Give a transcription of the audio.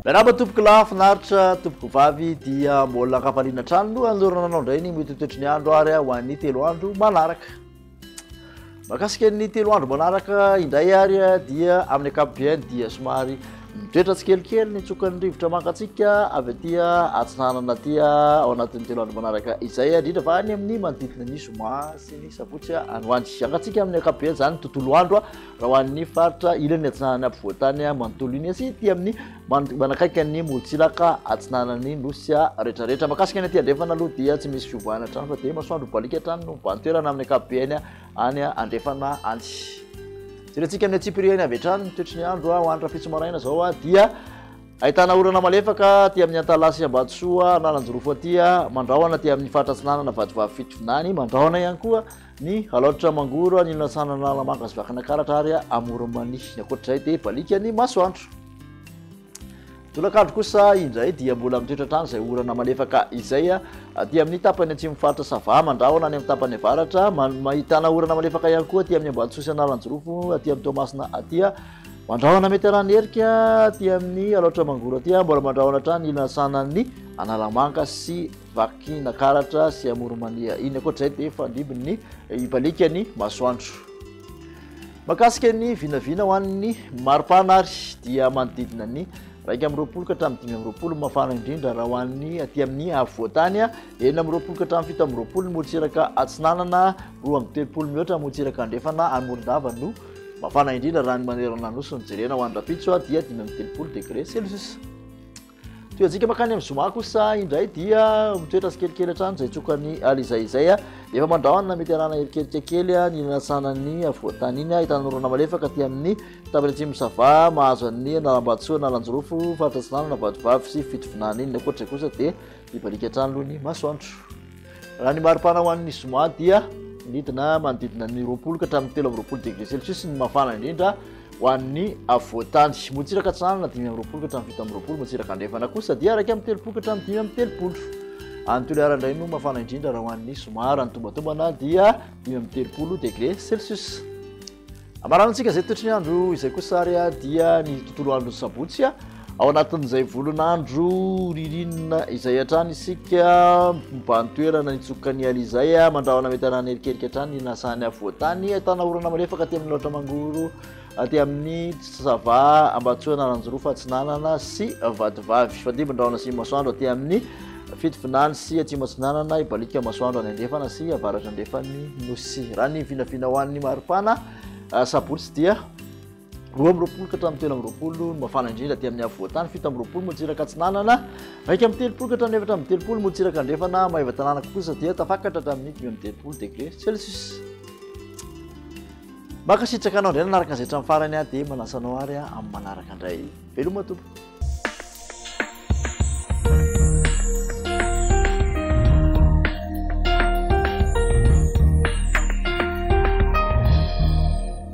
Miarahaba tompoko lahy finaritra tompoko vavy dia mbola ankafaliana hatrany no anolorana anao indray ny mety ho toetry ny andro ary ho an'ny telo andro manaraka. Mahakasika ny telo andro manaraka indray ary dia amin'ny ankapobeny dia somary mitoetra tsikelikely ny tsokan'ny rivotra mangatsiaka avy aty atsinanana aty ao anatin'ny telo andro manaraka izay, indrindra fa any amin'ny manodidina ny zoma sy ny sabotsy any ho any. Hangatsiaka amin'ny ankapobeny izany ny tontolo andro raha ho an'ny faritra ilany atsinanana ampovoantany manontolo iny sy aty amin'ny manakaiky ny morontsiraka atsinanan'ny nosy rehetrarehetra. Mahakasika ny aty andrefana aloha dia tsy misy fiovana hatrany fa dia masoandro mibaliaka hatrany no mibahan-toerana amin'ny ankapobeny any andrefana any. Jerentsika amin'ny antsipiriany avy hatrany ny toetry ny andro ho an'ny rahampitso maraina izao dia ahitana orana malefaka aty amin'ny Antalaha sy Ambatosoa, Analanjirofo aty, Mandrahona aty amin'ny faritra Atsinanana, Vatovavy Fitovinany, Mandrahona ihany koa ny Alaotra Mangoro, Anilana Atsinanana, Analamanga sy Vakinankaratra ary Amoron'i Mania. Ankoatra izay dia baliaka ny masoandro. Tolakandro kosa indray dia mbola mitoetra hatrany izay orana malefaka izay aty amin'ny tapany atsimon'ny faritra Sava, mandrahona any amin'ny tapany avaratra, ahitana orana malefaka ihany koa aty amin'ny Ambatosoa sy Analanjirofo, aty amin'ny Toamasina aty, mandrahona mety arahana erika aty amin'ny Alaotra Mangoro aty, mbola mandrahona hatrany ilana sanan'ny Analamanga sy Vakinankaratra sy Amoron'i-Mania iny. Ankoatra izay dia fandrimbin'ny hibaliaka ny masoandro. Mahakasika ny vinavina ho an'ny maripana ary dia manodidina ny 21 ka hatramin'ny 25 ny mafana indrindra raha ho an'ny aty amin'ny afovoantany, 26 ka hatramin'ny 27 ny morontsiraka atsinanana, 32 mihoatra ny morontsiraka andrefana any Morondava no mafana indrindra raha ny manerana ny nosy no jerena ho an'ny rahampitso dia 35 degré celsius. Tohiantsika mankany amin'ny zoma kosa indray dia mitoetra tsikelikely hatrany izay tsokan'ny alizay izay. Efa mandrahona mety arahana erikerika kely ny nanasana ny afovoantany iny. Ahitana orana malefaka aty amin'ny tapany atsimo Sava, mahazo an'ny Analambatsoa, Analanjirofo, faritra Atsinanana, Vatovavy sy Fitovinany iny. Ankoatra izay kosa dia mibaliaka hatrany aloha ny masoandro. Raha ny maripana ho an'ny zoma dia nidina manodidina ny 20 ka hatramin'ny 23 degré celsius ny mafana indrindra ho an'ny afovoantany. Morontsiraka atsinanana 25 ka hatramin'ny 27, morontsiraka andrefana kosa dia 31 ka hatramin'ny 35. Any Toliara indray no mafana indrindra raha ho an'ny zoma, raha ny tombatombana dia 35 degré celsius. Amaranantsika izay toetry ny andro izay kosa ary dia ny tontolo andron'ny sabotsy. Ao anatin'izay volon'andro ririnina izay hatrany isika mibahan-toerana ny tsokan'ny ala izay mandrahona mety arahana erikerika hatrany ny nasahany afovoantany. Ahitana orana malefaka aty amin'ny Alaotra Mangoro, aty amin'ny Sava, Ambatosoa, Analanjirofo, Atsinanana sy Vatovavy. Fandimby-drahona sy masoandro aty amin'ny Fitovinany sy Atsimo Atsinanana, hibaliaka masoandro any andrefana sy avaratra andrefan'ny Nosy. Raha ny vinavina ho an'ny maripana, sabotsy dia 22 ka hatramin'ny 23 no mafana indrindra aty amin'ny afovoantany, 27 morontsiraka atsinanana, 31 ka hatramin'ny 34 morontsiraka andrefana, Maevatanàna kosa dia tafakatra hatramin'ny 35 degré celsius. Mankasitraka anao indray nanaraka izay hatramin'ny farany aho dia manasa anao ary amin'ny manaraka indray. Veloma tompoko.